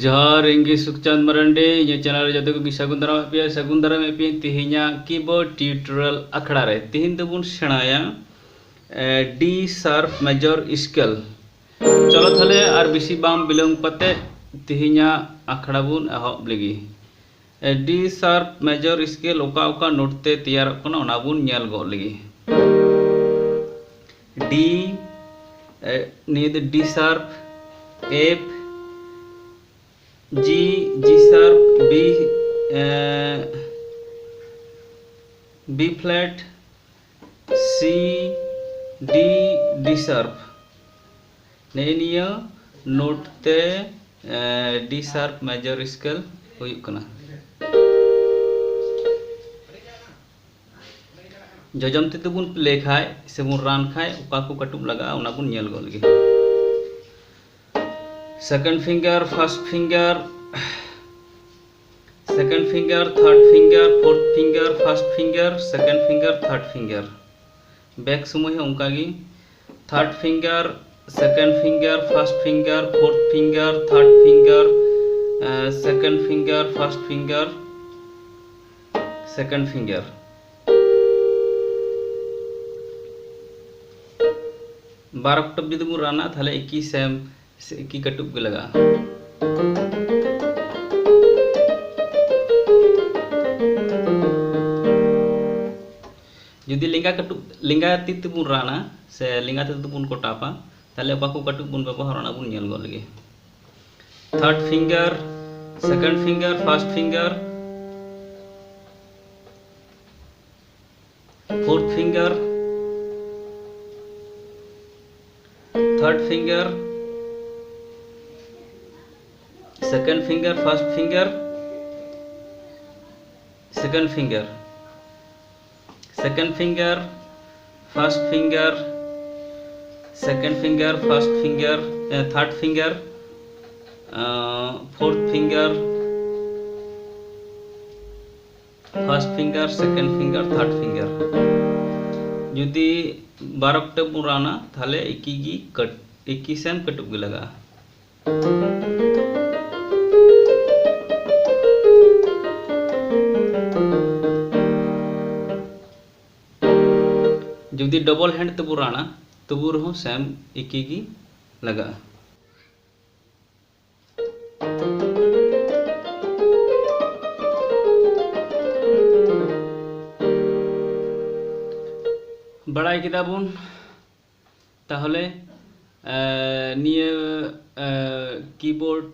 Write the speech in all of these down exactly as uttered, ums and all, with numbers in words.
ᱡᱚᱦᱟᱨ, ᱤᱧ ᱜᱮ ᱥᱩᱠᱪᱟᱸᱫ ᱢᱟᱨᱟᱱᱰᱤ᱾ ᱤᱧᱟᱹᱜ ᱪᱮᱱᱮᱞ ᱨᱮ ᱡᱚᱛᱚ ᱠᱚᱜᱮ ᱥᱟᱹᱜᱩᱱ ᱫᱟᱨᱟᱢᱮᱫ ᱯᱮᱭᱟ, ᱥᱟᱹᱜᱩᱱ ᱫᱟᱨᱟᱢᱮᱫ ᱯᱮᱭᱟᱧ ᱛᱮᱦᱮᱧᱟᱜ ᱠᱤᱵᱳᱨᱰ ᱴᱤᱭᱩᱴᱳᱨᱤᱭᱟᱞ ᱟᱠᱷᱲᱟ ᱨᱮ᱾ ᱛᱮᱦᱮᱧ ᱫᱚᱵᱚᱱ ᱥᱮᱬᱟᱭᱟ ᱰᱤ ᱥᱟᱨᱯ ᱢᱮᱡᱚᱨ ᱥᱠᱮᱞ᱾ ᱪᱚᱞᱚ ᱛᱟᱦᱞᱮ ᱟᱨ ᱵᱮᱥᱤ ᱵᱟᱝ ᱵᱤᱞᱚᱢ ᱠᱟᱛᱮ ᱛᱮᱦᱮᱧᱟᱜ ᱟᱠᱷᱲᱟ ᱵᱚᱱ ᱮᱦᱚᱵ ᱞᱮᱜᱮ᱾ ᱰᱤ ᱥᱟᱨᱯ ᱢᱮᱡᱚᱨ ᱥᱠᱮᱞ ᱚᱠᱟ ᱚᱠᱟ ᱱᱳᱴ ᱛᱮ ᱛᱮᱭᱟᱨᱚᱜ ᱠᱟᱱᱟ, ᱚᱱᱟ ᱵᱚᱱ ᱧᱮᱞ ᱜᱚᱫ ᱞᱮᱜᱮ᱾ ᱰᱤ, ᱱᱤᱭᱟᱹ ᱫᱚ ᱰᱤ ᱥᱟᱨᱯ, ᱮᱯᱷ, ᱡᱤ, ᱡᱤ ᱥᱟᱨᱯ, ᱵᱤ, ᱵᱤ ᱯᱷᱞᱮᱴ, ᱥᱤ, ᱰᱤ, ᱰᱤ ᱥᱟᱨᱯ᱾ ᱱᱮᱜᱼᱮ ᱱᱤᱭᱟᱹ ᱱᱳᱴ ᱛᱮ ᱰᱤ ᱥᱟᱨᱯ ᱢᱮᱡᱚᱨ ᱥᱠᱮᱞ ᱦᱩᱭᱩᱜ ᱠᱟᱱᱟ᱾ ᱡᱚᱡᱚᱢ ᱛᱤ ᱛᱮᱵᱚᱱ ᱯᱞᱮ ᱠᱷᱟᱡ ᱥᱮᱵᱚᱱ ᱨᱟᱱ ᱠᱷᱟᱡ ᱚᱠᱟ ᱠᱚ ᱠᱟᱹᱴᱩᱵ ᱞᱟᱜᱟᱜᱼᱟ, ᱚᱱᱟ ᱵᱚᱱ ᱧᱮᱞ ᱜᱚᱫ ᱞᱮᱜᱮ᱾ Second finger, first finger, second finger, third finger, fourth finger, first finger, second finger, third finger. Back ᱥᱚᱢᱚᱭ ᱦᱚᱸ ᱚᱱᱠᱟ ᱜᱮ, third finger, second finger, first finger, fourth finger, third finger, second finger, first finger, second finger. ᱵᱟᱨ ᱚᱠᱴᱟᱵ ᱡᱩᱫᱤ ᱵᱚᱱ ᱨᱟᱱᱟ, ᱛᱟᱦᱞᱮ ᱮᱠᱤ ᱥᱮᱢ ᱥᱮ ᱮᱠᱤ ᱠᱟᱹᱴᱩᱵ ᱜᱮ ᱞᱟᱜᱟᱜᱼᱟ᱾ ᱡᱩᱫᱤ ᱞᱮᱸᱜᱟ ᱠᱟᱹᱴᱩᱵ, ᱞᱮᱸᱜᱟ ᱛᱤ ᱛᱮᱵᱚᱱ ᱨᱟᱱᱟ ᱥᱮ ᱞᱮᱸᱜᱟ ᱛᱤ ᱛᱮᱵᱚᱱ ᱠᱚᱴᱟᱯᱟ, ᱛᱟᱦᱞᱮ ᱚᱠᱟ ᱠᱚ ᱠᱟᱹᱴᱩᱵ ᱵᱚᱱ ᱵᱮᱵᱚᱦᱟᱨᱟ, ᱚᱱᱟ ᱵᱚᱱ ᱧᱮᱞ ᱜᱚᱫ ᱞᱮᱜᱮ᱾ Third finger, second finger, first finger, fourth finger, third finger, second finger, first finger, second finger, second finger, first finger, second finger, first finger, third finger, fourth finger, first finger, second finger, third finger. ᱡᱩᱫᱤ ᱵᱟᱨ ᱚᱠᱴᱟᱵ ᱵᱚᱱ ᱨᱟᱱᱟ, ᱛᱟᱦᱞᱮ ᱮᱠᱤ ᱜᱮ ᱠᱟᱹᱴ-, ᱮᱠᱤ ᱥᱮᱢ ᱠᱟᱹᱴᱩᱵ ᱜᱮ ᱞᱟᱜᱟᱜᱼᱟ᱾ ᱡᱩᱫᱤ double hand ᱛᱮᱵᱚ ᱨᱟᱱᱟ, ᱛᱚᱵᱩ ᱨᱮᱦᱚᱸ ᱥᱮᱢ ᱮᱠᱤ ᱜᱮ ᱞᱟᱜᱟᱜᱼᱟ᱾ ᱵᱟᱲᱟᱭ ᱠᱮᱫᱟ ᱵᱚᱱ᱾ ᱛᱟᱦᱚᱞᱮ, ᱮ, ᱱᱤᱭᱟᱹ, ᱮ, ᱠᱤᱵᱳᱨᱰ,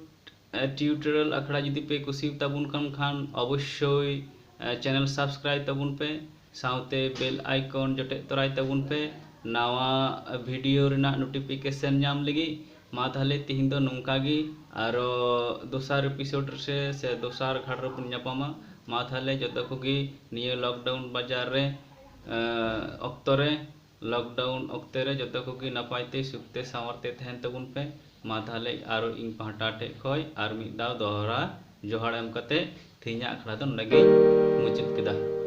ᱮ, ᱴᱤᱭᱩᱴᱳᱨᱤᱭᱟᱞ ᱟᱠᱷᱲᱟ ᱡᱩᱫᱤ ᱯᱮ ᱠᱩᱥᱤ ᱛᱟᱵᱚᱱ ᱠᱟᱱ ᱠᱷᱟᱱ, ᱚᱵᱚᱥᱥᱳᱭ, ᱮ, ᱪᱮᱱᱮᱞ ᱥᱟᱵᱥᱠᱨᱟᱭᱤᱵ ᱛᱟᱵᱚᱱ ᱯᱮ, ᱥᱟᱶᱛᱮ ᱵᱮᱞ ᱟᱭᱠᱚᱱ ᱡᱚᱴᱮᱫ ᱛᱚᱨᱟᱭ ᱛᱟᱵᱚᱱ ᱯᱮ, ᱱᱟᱣᱟ ᱵᱷᱤᱰᱤᱭᱳ ᱨᱮᱱᱟᱜ ᱱᱳᱴᱤᱯᱷᱤᱠᱮᱥᱚᱱ ᱧᱟᱢ ᱞᱟᱹᱜᱤᱫ᱾ ᱢᱟ ᱛᱟᱦᱚᱞᱮ ᱛᱤᱦᱤᱧ ᱫᱚ ᱱᱚᱝᱠᱟ ᱜᱮ, ᱟᱨᱚ ᱫᱚᱥᱟᱨ ᱮᱯᱤᱥᱳᱰ ᱨᱮ ᱥᱮ ᱫᱚᱥᱟᱨ ᱜᱷᱟᱴ ᱨᱮᱵᱚᱱ ᱧᱟᱯᱟᱢᱟ᱾ ᱢᱟ ᱛᱟᱦᱚᱞᱮ ᱡᱚᱛᱚ ᱠᱚᱜᱮ ᱱᱤᱭᱟᱹ ᱞᱚᱠᱰᱟᱣᱩᱱ ᱵᱟᱡᱟᱨ ᱨᱮ, ᱮ, ᱚᱠᱛᱚ ᱨᱮ, ᱞᱚᱠᱰᱟᱣᱩᱱ ᱚᱠᱛᱮ ᱨᱮ ᱡᱚᱛᱚ ᱠᱚᱜᱮ ᱱᱟᱯᱟᱭ ᱛᱮ ᱥᱩᱠ ᱛᱮ ᱥᱟᱶᱟᱨ ᱛᱮ ᱛᱟᱦᱮᱱ ᱛᱟᱵᱚᱱ ᱯᱮ᱾ ᱢᱟ ᱛᱟᱦᱚᱞᱮ ᱟᱨᱚ ᱤᱧ ᱯᱟᱦᱴᱟ ᱴᱷᱮᱡ ᱠᱷᱚᱡ ᱟᱨ ᱢᱤᱫ ᱫᱷᱟᱣ ᱫᱚᱦᱲᱟ ᱡᱚᱦᱟᱨ ᱮᱢ ᱠᱟᱛᱮ ᱛᱮᱦᱮᱧᱟᱜ ᱟᱠᱷᱲᱟ ᱫᱚ ᱱᱚᱰᱮ ᱜᱤᱧ ᱢᱩᱪᱟᱹᱫ ᱠᱮᱫᱟ᱾